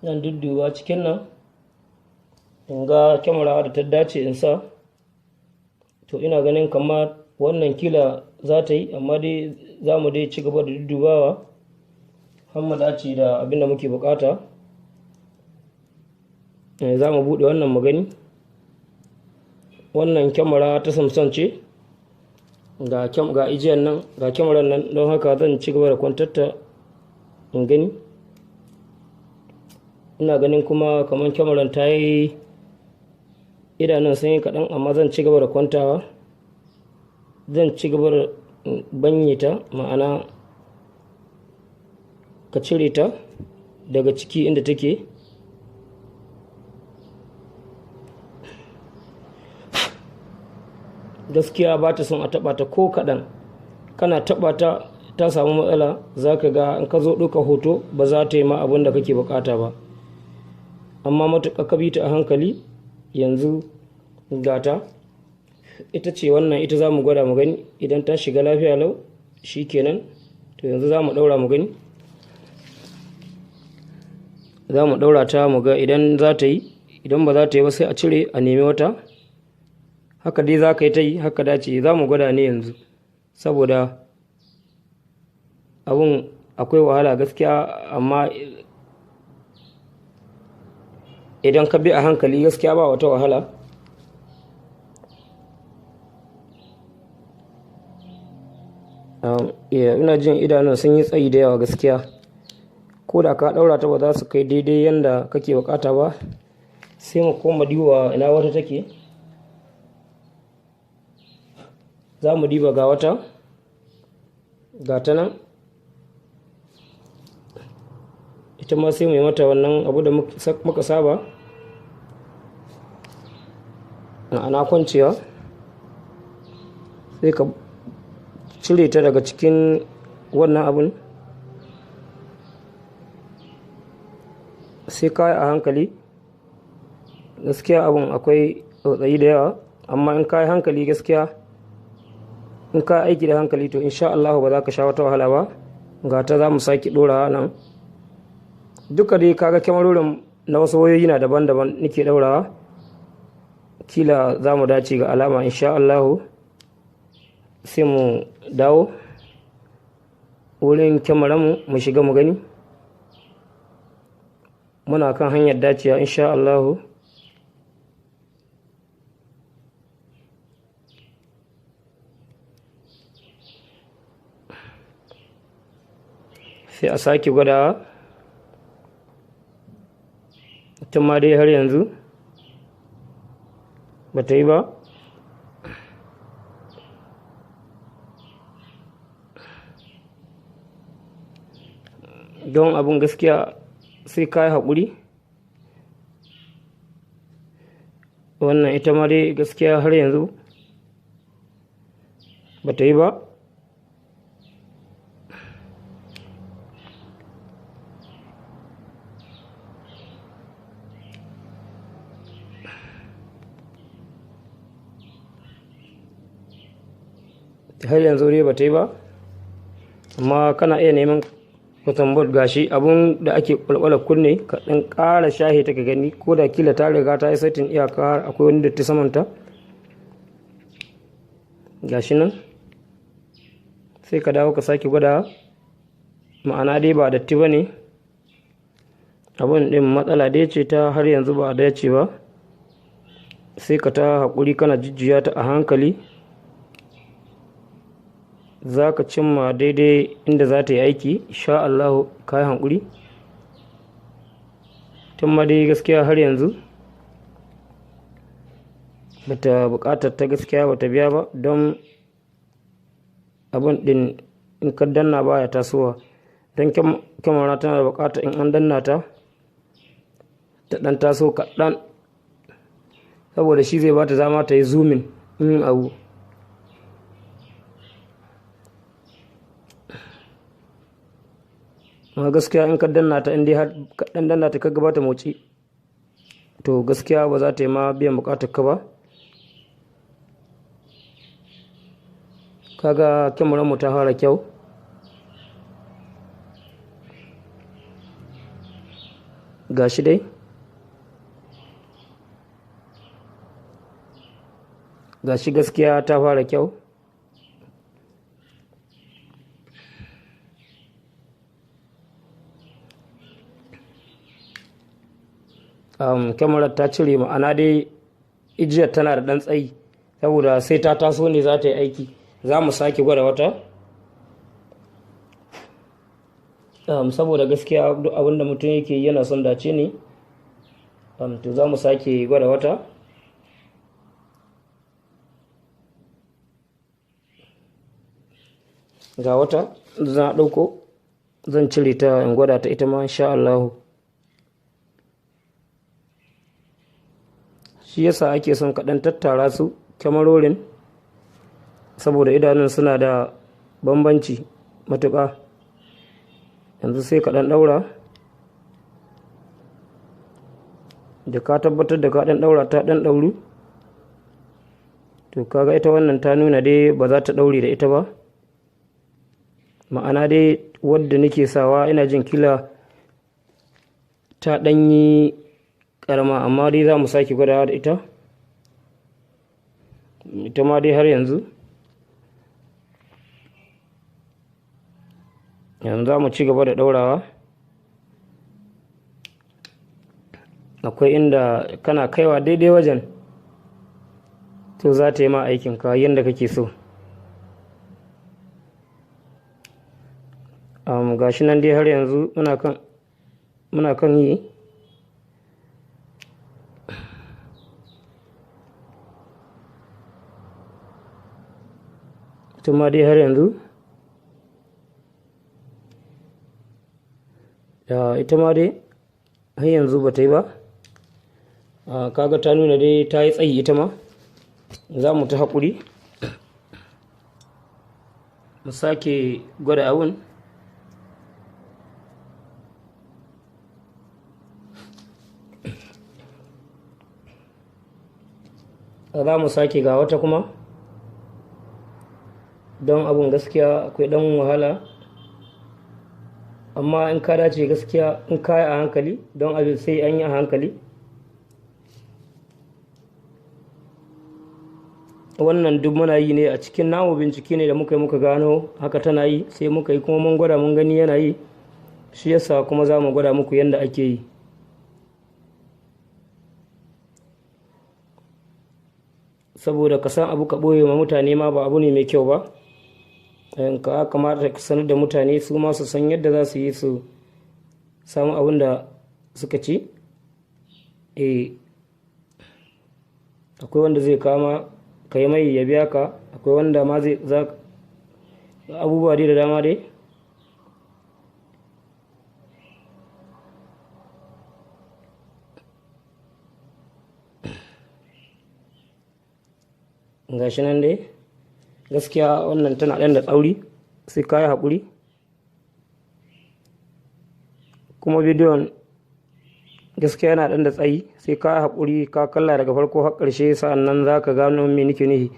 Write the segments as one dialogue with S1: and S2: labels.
S1: Zan dudduba cikin nan in ga kyamara da ta dace in sa. To, ina ganin kamar wannan kila za ta yi, amma dai za mu dai ci gaba da duddubawa har mu dace da abin da muke bukata. Za mu buɗe wannan mu gani. Wannan kyamara ta Samsung ce. Ga ijiyar nan, ga kyamarar nan. Don haka zan ci gaba da kwantarta in gani. Ina ganin kuma kamar kyamarar ta yi, idanun sun yi kaɗan, amma zan ci gaba da kwantawa. Zan ci gaba da banye ta, ma'ana ka cire ta daga ciki inda take. Gaskiya ba ta son a taɓa ta ko kaɗan. Kana taɓa ta, ta samu matsala. Za ka ga in ka zo ɗauka hoto, ba za ta yi ma abin da kake bukata ba. Amma matuƙa ka bi ta a hankali. Yanzu gata, ita ce wannan. Ita za mu gwada mu gani. Idan ta shiga lafiya lau, shi kenan. To, yanzu za mu ɗaura mu gani. Za mu ɗaura ta mu ga idan za ta yi. Idan ba za ta yi ba, sai a cire a nemi wata. Haka dai za ka yi ta yi haka dace. Za mu gwada ne yanzu, saboda abun akwai wahala gaskiya, amma idan ka bi a hankali, gaskiya ba wata wahala. Ina jin idanun sun yi tsayi da yawa gaskiya. Ko da ka ɗaura ta, ba za su kai daidai yanda kake bukata ba. Sai mu koma diba ina wata take. Za mu diba, ga wata, ga ta nan. Ita ma sai mu yi mata wannan abu da muka saba, ma'ana kwancewa. Sai ka cire ta daga cikin wannan abun. Sai ka yi a hankali. Gaskiya abun akwai tsautsayi da yawa, amma in ka yi hankali, gaskiya in ka aiki da hankali, to insha Allah ba za ka sha wata wahala ba. Ga ta, za mu sake ɗora nan. Duka dai kaga kyamarorin na wasu wayoyi na daban-daban nake ɗaurawa. Kila za mu dace, ga alama insha Allah. Sai mu dawo wurin kyamaranmu, mu shiga mu gani. Muna kan hanyar dacewa insha Allah. Sai a sake gwadawa. Ita ma dai har yanzu ba ta yi ba. Don abun gaskiya sai ka yi haƙuri. Wannan ita ma dai gaskiya har yanzu ba ta yi ba. Har yanzu dai ba ta yi ba. Amma kana iya neman cotton bud, gashi abun da ake kwalkwala kunne, ka ɗan ƙara shahe ta ka gani ko da kila ta riga ta yi setting iyaka, akwai wani datti samanta. Gashi nan. Sai ka dawo ka sake gwada. Ma'ana dai ba datti ba ne abun ɗin, matsala dai ce ta har yanzu ba a dace ba. Sai ka ta haƙuri, kana jujjuya ta a hankali, za ka cimma daidai inda za ta yi aiki insha Allah. Ka yi haƙuri. Tun ma dai gaskiya har yanzu bata buƙatar ta, gaskiya bata biya ba, don abun ɗin in ka danna baya tasowa. Don kyamara tana da buƙatar in an danna ta, ta ɗan taso kaɗan, saboda shi zai bata dama ta yi zooming in abu. Amma gaskiya in ka danna ta, in dai har ka ɗan danna ta ka gaba ta motsi, to gaskiya ba za ta yi ma biyan buƙatar ka ba. Kaga kyamarar mu ta fara kyau. Gashi dai, gashi gaskiya ta fara kyau. Kyamarar ta cire, ma'ana dai ijiyar tana da ɗan tsayi, saboda sai ta taso ne za ta yi aiki. Za mu sake gwada wata, saboda gaskiya duk abin da mutum yake yana son dace ne. To za mu sake gwada wata. Ga wata za a ɗauko, zan cire ta in gwada ta ita ma insha Allahu. Shi yasa ake son kaɗan tattara su kyamarorin, saboda idanun suna da bambanci matuƙa. Yanzu sai kaɗan ɗaura, da ka tabbatar da ka ɗan ɗaura ta ɗan ɗauru. To kaga ita wannan ta nuna dai ba za ta ɗaure da ita ba, ma'ana dai wadda nake sawa ina jin kila ta ɗanyi ƙarama, amma dai za mu sake gwadawa da ita. Ita ma dai har yanzu yanzu za mu ci gaba da ɗaurawa. Akwai inda kana kaiwa daidai wajen, to za ta yi ma aikinka yadda kake so. Gashi nan dai har yanzu muna kan yi. Ita ma dai har yanzu, ita ma dai har yanzu ba ta yi ba. Kaga ta nuna dai ta yi tsayi ita ma. Za mu ta haƙuri mu sake gwada abun. Za mu sake, ga wata kuma, don abun gaskiya akwai ɗan wahala, amma in ka dace gaskiya, in ka yi a hankali, don abin sai an yi a hankali. Wannan duk muna yi ne a cikin namu bincike ne da muka yi, muka gano haka tana yi, sai muka yi kuma mun gwada mun gani yana yi. Shi yasa kuma za mu gwada muku yadda ake yi, saboda ka san abu ka ɓoye ma mutane ma ba abu ne mai kyau ba. In ka kamata ka sanar da mutane, su ma su san yadda za su yi su samu abin da suka ci. Eh, akwai wanda zai kama ka yi mai ya biya ka, akwai wanda ma zai za abubuwa dai da dama dai. Gashi nan dai gaskiya wannan tana ɗan da tsauri, sai ka yi haƙuri. Kuma bidiyon gaskiya yana ɗan da tsayi, sai ka yi haƙuri ka kalla daga farko har ƙarshe, sa'an nan za ka gano me nake nufi.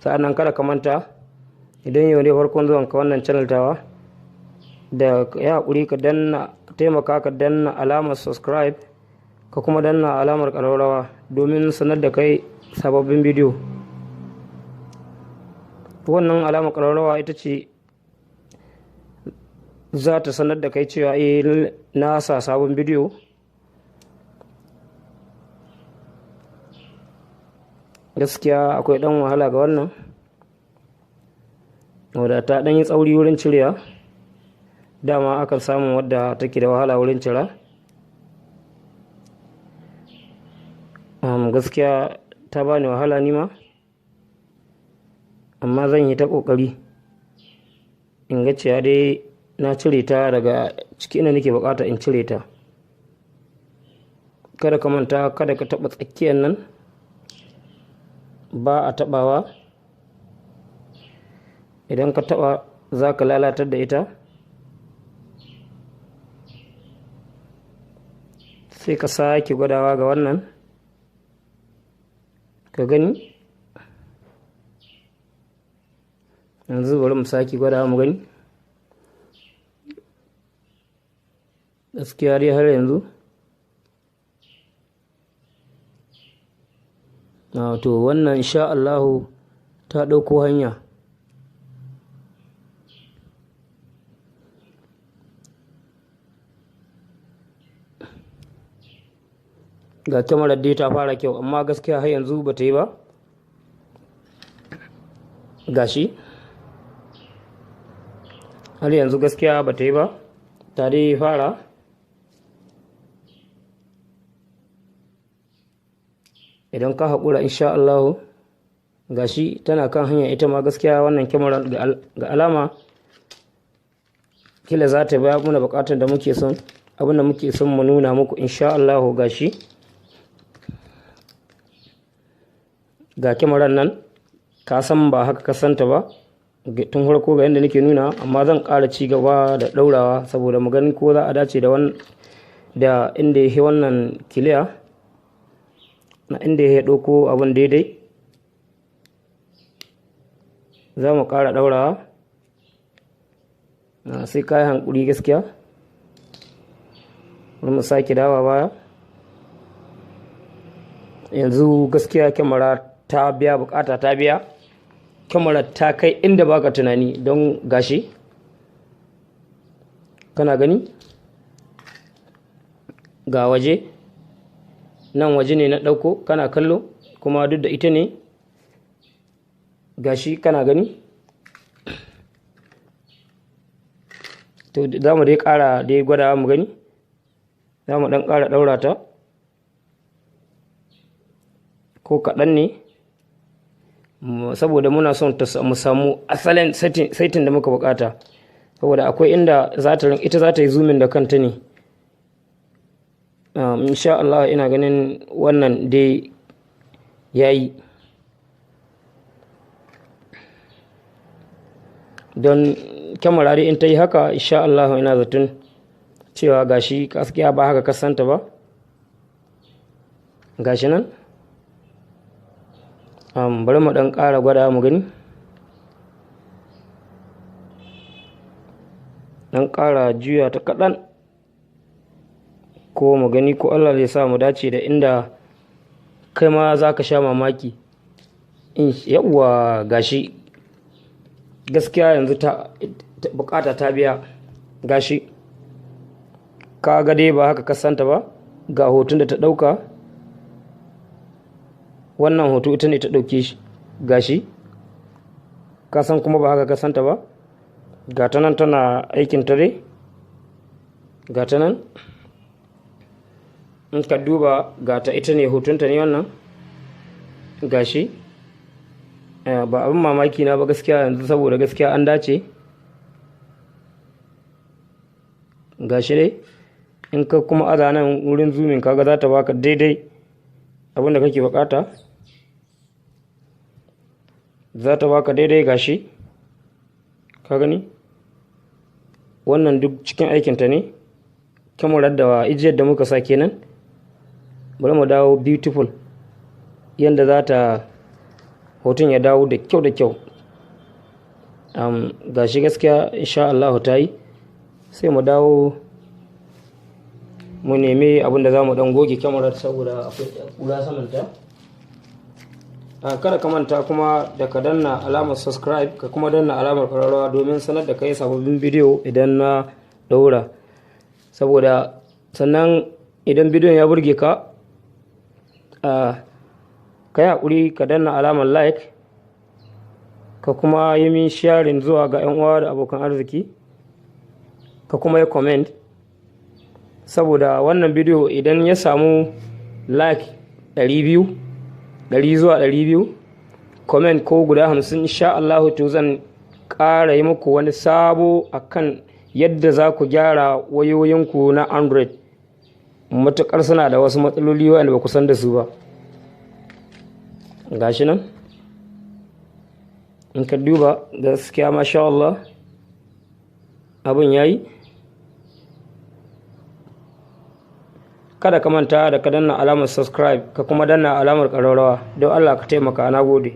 S1: Sa'an nan kada ka manta, idan yau ne farkon zuwan ka wannan channel tawa, da ya haƙuri ka danna, taimaka ka danna alamar subscribe, ka kuma danna alamar ƙararrawa domin sanar da kai sababbin bidiyo. Wannan alamar ƙararrawa ita ce za ta sanar da kai cewa eh, na sa sabon bidiyo. Gaskiya akwai ɗan wahala ga wannan, wadda ta ɗan yi tsauri wurin cirewa. Dama akan samun wadda take da wahala wurin cira. Gaskiya ta bani wahala nima, amma zan yi ta ƙoƙari in ga cewa dai na cire ta daga ciki inda nake buƙata in cire ta. Kada ka manta, kada ka taɓa tsakiyar nan, ba a taɓawa. Idan ka taɓa za ka lalatar da ita. Sai ka sake gwadawa ga wannan ka gani. Yanzu bari mu sake gwadawa mu gani. Gaskiya dai har yanzu To wannan insha Allahu ta ɗauko hanya. Ga kyamarar dai ta fara kyau, amma gaskiya har yanzu ba ta yi ba. Gashi har yanzu gaskiya ba ta yi ba, ta dai fara. Idan ka haƙura, insha Allahu, gashi tana kan hanya ita ma. Gaskiya wannan kyamarar ga alama kila za ta biya muna buƙatar da muke son, abin da muke son mu nuna muku, insha Allahu. Gashi, ga kyamarar nan, ka san ba haka ka santa ba tun farko, ga yadda nake nuna, amma zan ƙara ci gaba da ɗaurawa saboda mu gani ko za a dace da da inda ya wannan clear na inda ya ɗauko abin daidai. Za mu ƙara ɗaurawa, sai ka yi hankuri gaskiya. Bari mu sake dawa baya. Yanzu gaskiya kyamara ta biya bukata, ta biya. Kyamara ta kai inda baka tunani, don gashi kana gani, ga waje nan, waje ne na ɗauko, kana kallo, kuma duk da ita ne. Gashi kana gani. To za mu dai ƙara dai gwada mu gani, za mu ɗan ƙara ɗaura ta ko kaɗan ne, saboda muna son mu samu asalin saitin da muka bukata, saboda akwai inda ita za ta yi zooming da kanta ne. Insha Allah ina ganin wannan dai yayi, don kyamara dai in ta yi haka, insha Allah ina zaton cewa gashi gaskiya ba haka kasanta ba. Gashi nan. Bari mu dan ƙara gwada mu gani, dan ƙara juya ta kaɗan ko mu gani ko Allah zai sa mu dace da inda kai ma za ka sha mamaki. Yawwa, gashi, gaskiya yanzu ta bukata ta biya. Gashi ka ga dai ba haka kasanta ba. Ga hoton da ta ɗauka, wannan hoto ita ne ta ɗauke shi. Gashi ka san kuma ba haka kasanta ba. Ga ta nan tana aikin ta dai, ga ta nan. In ka duba, ga ta, ita ne, hotonta ne wannan. Gashi, ba abin mamaki na ba gaskiya yanzu, saboda gaskiya an dace. Gashi dai, in ka kuma aza nan wurin zooming, kaga za ta baka daidai abin da kake bukata, za ta baka daidai. Gashi ka gani, wannan duk cikin aikinta ne, kyamarar da ijiyar da muka sa kenan. Bari mu dawo beautiful, yadda za ta hoton ya dawo da kyau da kyau. Gashi gaskiya insha Allah ta yi. Sai mu dawo mu nemi abin da za mu dan goge kyamarar, saboda akwai kura samanta. Kada ka manta kuma da ka danna alamar subscribe, ka kuma danna alamar kararrawa domin sanar da kai sababbin bidiyo idan na daura. Saboda sannan idan bidiyon ya burge ka, ka yi haƙuri ka danna alamar like, ka kuma yi min sharing zuwa ga 'yan uwa da abokan arziki, ka kuma yi comment, saboda wannan bidiyo idan ya samu like 200, 100 zuwa 200, comment ko guda 50, insha Allah to zan ƙara yi muku wani sabo akan yadda za ku gyara wayoyinku na Android, matuƙar suna da wasu matsaloli waɗanda ba ku san da su ba. Gashi nan, in ka duba, gaskiya masha Allah abin yayi. Kada ka manta da ka danna alamar subscribe, ka kuma danna alamar ƙararrawa. Don Allah ka taimaka. Na gode.